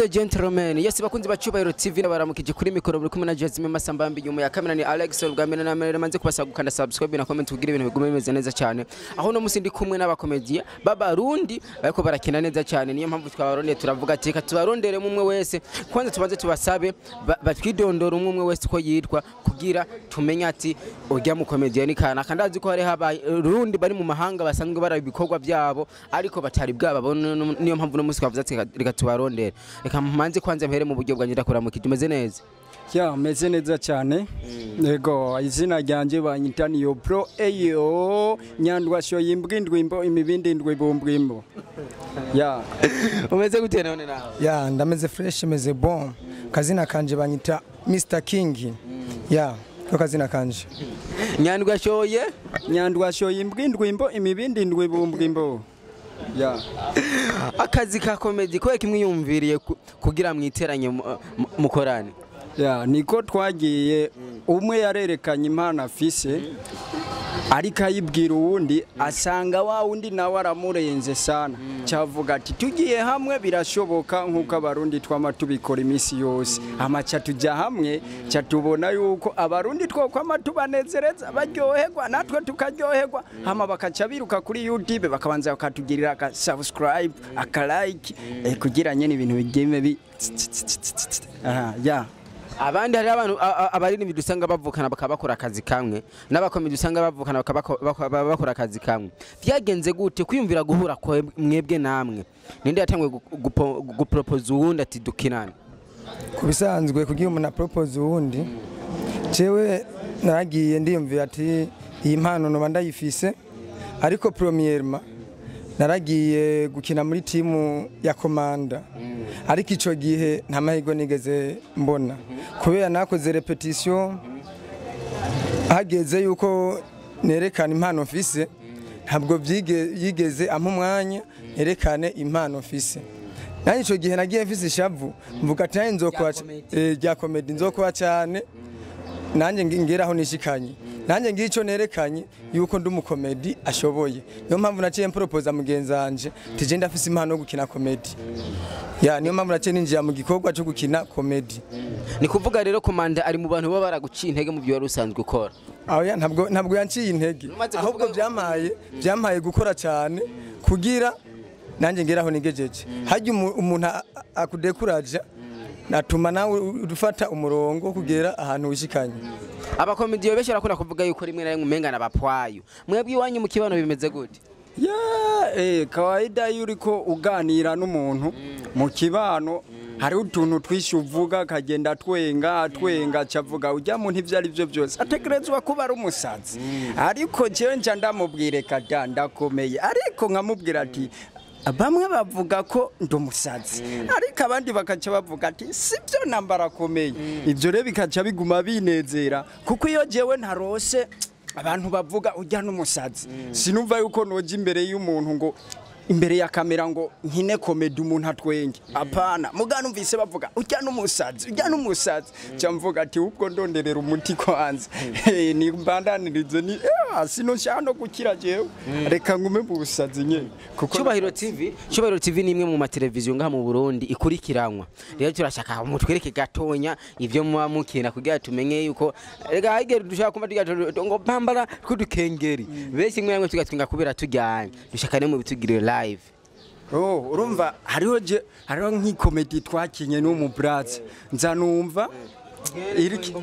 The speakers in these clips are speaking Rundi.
And gentlemen, yes, bakunzi ba Cyubahiro TV, baramukije. Kuri mikoro buri kumwe na Jasmine Masambambi, nyuma ya kamera ni Alex. Bwa mbere na mbere manze kubasaba gukanda subscribe na comment kugira ibintu bigume bimeze neza cyane. Aho no musi ndi kumwe n'abakomedia b'Abarundi bariko barakina neza cyane, niyo mpamvu twabarondeye. Turavuga ati reka tubarondere umwe wese kwanza, tubanze tubasabe batwidondora umwe umwe wese uko yitwa, kugira tumenye ati urya mu comedian ni kana. Ndazi ko hari Abarundi bari mu mahanga basanzwe bara ibikorwa byabo ariko batari bwababona, niyo mpamvu no musi twavuze ati reka tubarondere. Reka mmanze kwanza mpere mu buryo bwanjye, ndakuramukije, umeze neza? Ya, meze neza cyane. Yego, izina ryanjye banyita Niyo Pro eyo Nyandwasho yimbwa indwimbo imibindi indwi bumbwimbo. Ya. Umeze gute none nawe? Ya, ndameze fresh, meze bon. Kazina kanje banyita Mr King. Ya, ko kazina kanje. Nyandwa shoye. Nyandwasho yimbwa indwimbo imibindi indwi bumbwimbo. Ya. Akazi ka comedy kubera kimwiyumviriye kugira mwiteranye mukorane? Ya, niko twagiye, umwe yarerekanye impano afise ariko ayibwira uwundi, asanga wa wundi nawe aramurenze sana, cyavuga ati tugiye hamwe birashoboka, nk'uko Abarundi twama tubikora iminsi yose. Amaca tujya hamwe, ca tubona yuko Abarundi twokwama tubanezereza, baryoherwa natwe tukaryoherwa, hama bakaca biruka kuri YouTube bakabanza bakatugirira aka subscribe, aka like, kugira nyene ibintu bigeme bi. Aha, ya. Abandi hari abantu abaririmbyi dusanga bavukana bakaba bakora akazi kamwe, n'abakomedi usanga bavukana bakaba bakora akazi kamwe. Vyagenze gute kwiyumvira guhura kwa mwebwe namwe? Ninde yatanguye gupropose uwundi ati dukinane? Ku bisanzwe, kugira umuntu apropose uwundi, jewe naragiye ndiyumvira ati iyi mpano noba ndayifise, ariko premièrement naragiye gukina muri timu ya Komanda, ariko ico gihe nta mahirwe nigeze mbona, kubera nakoze répétition, hageze yuko nerekana impano mfise, ntabwo yigeze ampa umwanya nerekane impano mfise. Nanjye ico gihe nagiye mfise ishavu, mvuga ati nanjye nzokora rya comedy, nzokora cyane nanjye ngeraho nishikanye, nanjye ngico nerekanye yuko ndi umukomedi ashoboye. Niyo mpamvu naciye mproposa mugenzi wanje tije ndafise impano yo gukina comedy. Ya, niyo mpamvu naciye ninjira mu gikorwa cyo gukina comedy. Ni kuvuga rero Komanda ari mu bantu baba baraguciye intege mu byo wari usanzwe ukora? Aho ya, ntabwo yanciye intege. Umaze ahubwo kuvuga- byampaye gukora cyane kugira nanjye ngeraho nigejeje. Harya umuntu akudekuraja natuma nawe ufata umurongo kugera ahantu wishikanye. Abakomediyo benshi barakunda kuvuga yuko rimwe na rimwe umenga n'abapwayo. Mwebwe iwanyu mu kibano bimeze gute? Ya, kawaida iyo uriko uganira n'umuntu mu kibano, hariho utuntu twinshi uvuga akagenda twenga atwenga, acavuga ujya muntu ibyo ari byo byose atekerezwa kuba ari umusazi. Ariko jewe nca ndamubwire kada ndakomeye, ariko nkamubwira ati bamwe bavuga ko ndi umusazi, ariko abandi bakaca bavuga ati sibyo, nambara akomeye. Ibyo rero bikaca biguma binezera, kuko iyo jewe ntarose abantu bavuga ujya n'umusazi, sinumva yuko noja imbere y'umuntu ngo imbere ya kamera ngo nkine comedy umuntu atwenge. Apana, muga numvise bavuga ujya n'umusazi, ujya n'umusazi, ca mvuga ati ubwo ndonderera umuti kwanza. Ni mbandanirize ni sinoshaka no gukira jewe, reka ngume mu busazi nyene kuko Cyubahiro TV, Cyubahiro TV ni imwe mu mateleviziyo ngaha mu Burundi ikurikiranwa. Rero turashaka mutwereke gatonya ivyo muba mukina kugira tumenye yuko rega higere dushaka kumva tugira ngo bambara kudukengeri. Benshi mwe namwe tugatwinga kubera tujyanye. Dushaka ne mu bitugirire live. Oh, urumva hariho nk'ikomedi twakinye n'umu bratz, nza numva iriki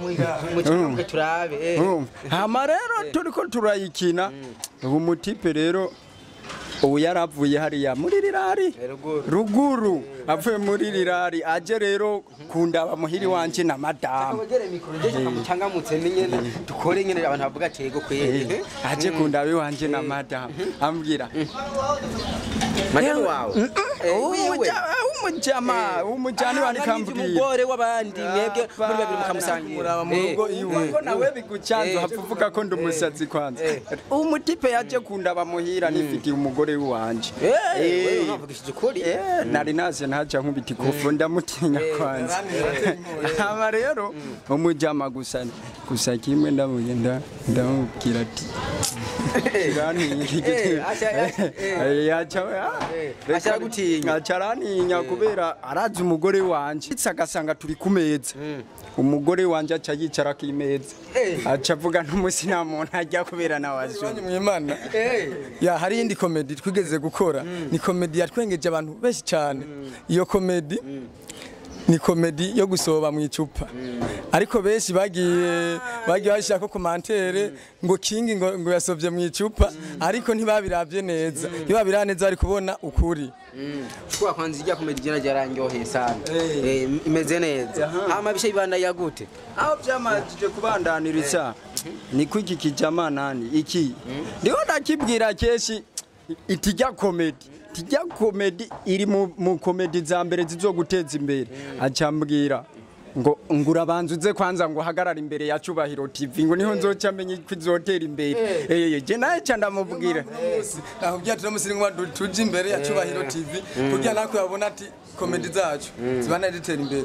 Mukibuga turabe. Urumva, hama rero turiko turayikina, ubu mutipe rero ubu yaravuye hariya muri rirari Ruguru. Ruguru, avuye muri rirari aje rero kundaba muhiri wanje na madamu. Wegere mikoro nje kamucangamutse nyene dukore nyene abantu bavuga ati yego kweli. Aje kundaba iwanje na madamu, ambwira Madamu wawe? Wiwe. Umujama, umujani wari kambwira. Umugore w'abandi, mwebwe muri babiri mukamusangira. Muraba mu rugo iwe. Ko nawe bigucanze, hapfa uvuga ko ndi umusazi kwanza. Umutipe yaje kundaba muhira nifitiye umugore wanje. Wewe unavugishije ukuri. Nari naze ntaja nkubita ikofu, ndamutinya kwanza. Hama rero umujama gusa gusa kimwe ndamubwira ndamubwira ati Aca acaraninya kubera arazi umugore wanje, agasanga turi ku meza, umugore wanje aca yicara ku imeza, aca avuga n'umusi nta muntu ajya kubera nawe azunye mwimana. Ya hari iyindi comedy twigeze gukora, ni comedy yatwengeje abantu benshi cyane. Iyo comedy ni comedy yo gusoba mu icupa, ariko benshi bagiye bashaka ko commentaire ngo King ngo yasovye mu icupa, ariko ntibabiravye neza. Ntibabira neza bari kubona ukuri. Kwa kwanza ijya comedy jana jarangyoheye sana, imeze neza. Hama bishe ibanda ya gute aho byamajije kubandaniriza ni kwiki kijama nani iki ndiho ndakibwira keshi itijya comedy tijya comedy iri mu comedy za mbere zizoguteza imbere. Acambwira ngo ngurabanza uze kwanza ngo hagarara imbere ya Cubahiro TV ngo niho nzoca menye kwizotera imbere. Je naye ca ndamubwira nakubwira ati no ngo tuje imbere ya Cubahiro TV kugira nako yabona ati comedy zacu zibana zitera imbere.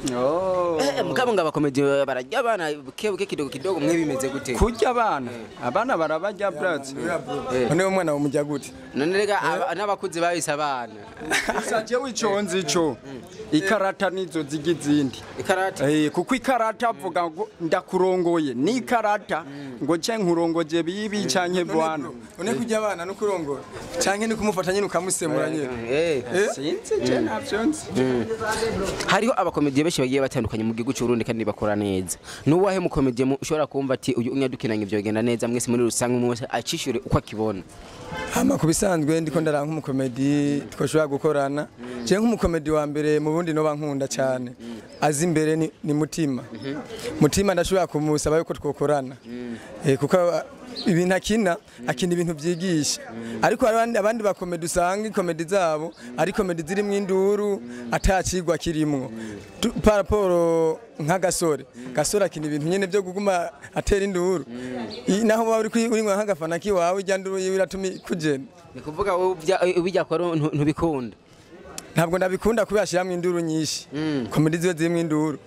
Mugabo ngo abakomedi barajya abana buke buke kidogo kidogo, mwe bimeze gute? Kurya abana, abana barabajya brats. None umwana wamujya gute? None rega n'abakuzi babise abana. Gusa jewe ico nzi ico ikarata nizo zigizindi. Ikarata? Kuko ikarata avuga ngo ndakurongoye ni ikarata ngo ce nkurongoje bibi canke bwana. None kurya abana no kurongora canke ni kumufata nyine ukamusemura nyine. Sinzi je navyo nzi. Hariho abakomediye benshi bagiye batandukanye mu gihugu cy'u Burundi kandi bakora neza. Nuwahe mukomediye ushobora kumva ati uyu unyadukinanye ivyo bigenda neza mwese muri rusange umwe wese acishure uko akibona? Hama kubisanzwe ndiko ndaranka umukomedi twoshobora gukorana. Je nk'umukomedi wa mbere mu Burundi no bankunda cyane azi imbere ni Mutima. Mutima ndashobora kumusaba yuko twokorana, kuko ibintu akina ibintu byigisha. Ariko abandi bakomedi usanga komedi zabo ari komedi zirimo induru atacigwa kirimwo. Par rapport nka Gasore, Gasore akina ibintu nyene byo kuguma atera induru, naho baba uri uri nk'agafana kiwawe ijya nduru yiwe iratuma kugenda. Ni kuvuga wowe ubijya kwa ntubikunda? Ntabwo ndabikunda kubera ashiramwe induru nyinshi. Komedi ziwe zirimo induru.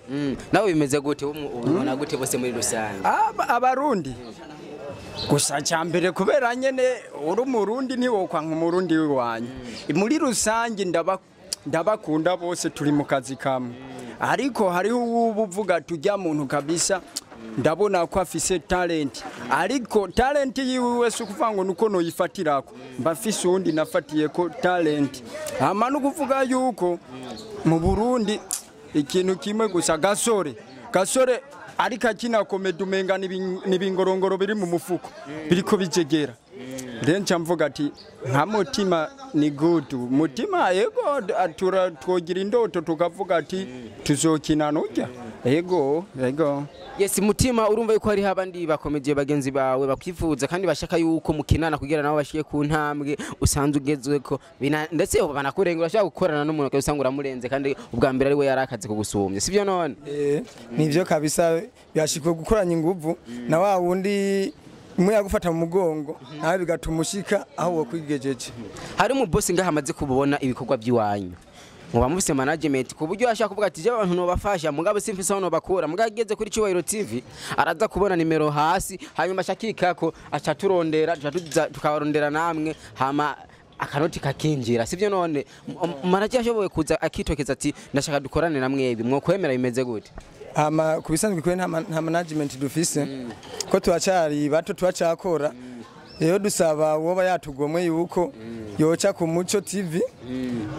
Nawe bimeze gute ubona gute bose muri rusange? Abarundi gusa cyambere kubera nyene uri umurundi ntiwokwa nk'umurundi wiwanyu. Muri rusange ndabakunda bose turi mu kazi kamwe, ariko hariho ubuvuga tujya muntu kabisa ndabona ko afise talent, ariko talent yiwe wese ukuvuga ngo nuko noyifatirako mba afise undi nafatiye ko talent. Hama no kuvuga yuko mu Burundi ikintu kimwe gusa Gasore ariko akina komedi umenga nibingorongoro biri mu mufuko biriko bijegera. Rero nca mvuga ati nka Mutima ni good. Mutima yego twogira indoto tukavuga ati tuzokina nujya. Yego yego. Yes, Mutima urumva yuko hari abandi bakomediye bagenzi bawe bakwifuza kandi bashaka yuko mukinana kugira nabo bashiye ku ntambwe usanzwe ugezweko, ndetse banakurenga urashaka gukorana n'umuntu usanga uramurenze kandi ubwa mbere ari we yarakaze kugusumbya, sivyo none? Nivyo kabisa, byashikwe gukoranya inguvu na wa wundi imwe yagufata mu mugongo nawe bigatuma ushika aho wokwigejeje. Hari mu boss ngaha amaze kubona ibikorwa by'iwanyu muba mufise management ku buryo ashaka kuvuga ati je abantu no bafasha mugabo simfise aho no bakura, mugageze kuri Cubahiro TV araza kubona nimero hasi hanyuma ashakikako aca turondera tukabarondera namwe hama akanoti kakinjira, sivyo none? Manager ashoboye kuza akitokeza ati ndashaka dukorane na mwebwe mwokwemera bimeze gute? Ama kubisanzwe kwe nta management dufise ko turacari bato turacakora. Rero dusaba woba yatugomwe yuko yoca ku Muco TV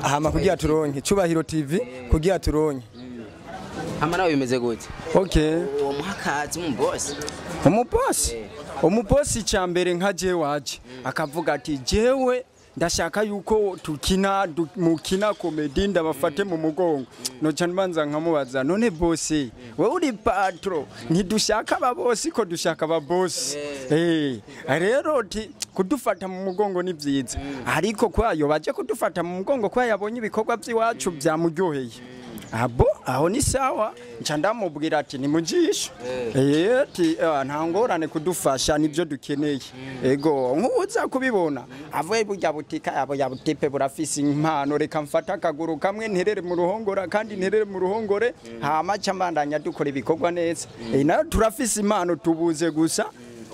hama kugira turonke Cubahiro TV kugira turonke. Hama nawe bimeze gute? Okay, uwo muhakazi umuboss umuboss cyambere nka je waje akavuga ati jewe ndashaka yuko tukina mukina komedi ndabafate mu mugongo. Noca nbanza nkamubaza none boss wewe uri patro ntidushaka aba boss ko dushaka aba boss. Rero kudufata mu mugongo ni byiza, ariko kwayo baje kudufata mu mugongo kwa yabonye ibikorwa by'iwacu byamuryoheye. Abo aho ni sawa, nca ndamubwira ati ni mujisho ati nta ngorane kudufasha nibyo dukeneye. Ego nkuza kubibona avuye burya butika yabo ya butipe burafise impano, reka mfata akaguru kamwe nterere mu ruhongora kandi nterere mu ruhongore hama ca mbandanya dukora ibikorwa neza. Nayo turafise impano tubuze gusa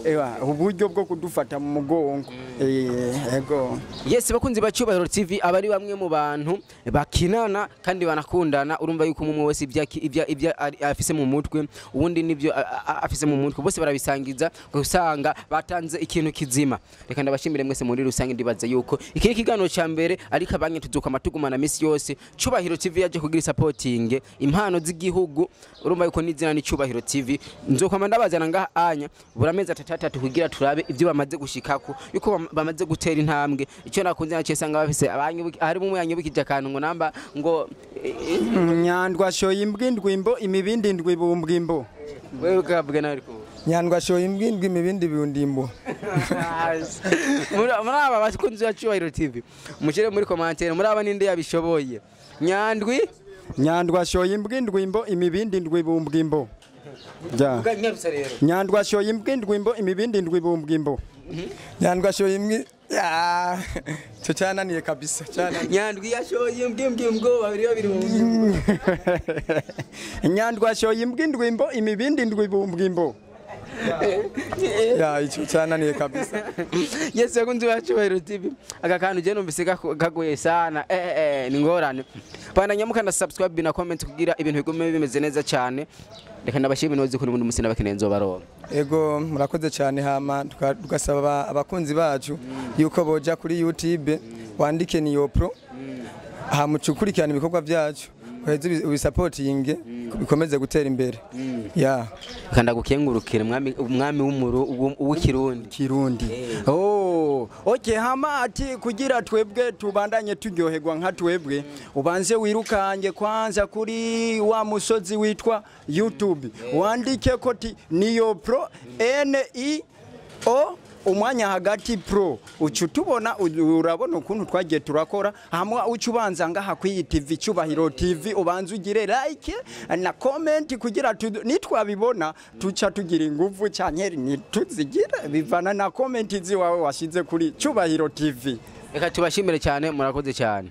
Ewa, uburyo bwo kudufata mu mugongo. Ego. Yes, bakunzi ba Cyubahiro TV, abari bamwe mu bantu bakinana kandi banakundana. Urumva yuko umwe wese ibya afise mu mutwe, uwundi nibyo afise mu mutwe, bose barabisangiza, usanga batanze ikintu kizima. Reka ndabashimire mwese muri rusange. Ndibaza yuko iki ni ikiganiro cya mbere, ariko abanye tuzuka amatugumana misi yose. Cyubahiro TV yaje kugira supporting impano z'igihugu. Urumva yuko n'izina ni Cyubahiro TV. Nzokama ndabazana ngaha anya buri amezi atatu atatu kugira turabe ibyo bamaze gushikako, yuko bamaze gutera intambwe. Icyo nakunze nacyo, sanga bafise harimo umwe yanyibukije akantu ngo namba ngo Nyandwa shoye imbwa indwi imbo, imibindi indwi ibumbwa imbo. Wewe ukavuga nawe ariko. Nyandwa shoye imbwa indwi, imibindi biwundimbo. Muri aba bakunzi ba Cyubahiro TV, mushyire muri commentaire, muri aba ninde yabishoboye? Nyandwi Nyandwa shoye imbwa indwi imbo, imibindi indwi ibumbwa imbo. Ja. Nyarutsa rero. Nyandwa shoye imbwa indwi imbo, imibindi indwi ibumbwa imbo. Nyandwa shoye imbwa. Ya, cyo cyananiye kabisa, cyananiye. Nyandwi yashoye imbwa imbwa imbwa babiri babiri mu Nyandwa shoye imbwa indwi imbo, imibindi indwi ibumbwa imbo. Ya, icyo cyananiye kabisa. Yes, bakunzi ba Cyubahiro TV, aka kantu je numvise kagoye sana. Ni ngorane. Bandanya mukanda subscribe na comment kugira ibintu bigume bimeze neza cyane. Reka ndabashimire nozi kuri undi musi n'abakeneye nzobaronka. Ego, murakoze cyane. Hama tugasaba abakunzi bacu yuko boja kuri YouTube, wandike Niyo Pro, hama ucukurikirana ibikorwa byacu, uheze ubisapotinge bikomeze gutera imbere, ya. Reka ndagukengurukire, umwami w'ikirundi. Kirundi. Oh, okay, hama ati kugira twebwe tubandanye turyoherwa nka twebwe, ubanze wirukange kwanza kuri wa musozi witwa YouTube, wandike ko ti Niyo Pro, N I O umwanya hagati Pro, uca utubona. Urabona ukuntu twagiye turakora hamwe. Uca ubanza ngaha kwiyi TV, Cyubahiro TV, ubanza ugire like na comment kugira nitwabibona tuca tugira inguvu canke ntituzigire, bivana na comment ziwawe washize kuri Cyubahiro TV. Reka tubashimire cyane, murakoze cyane.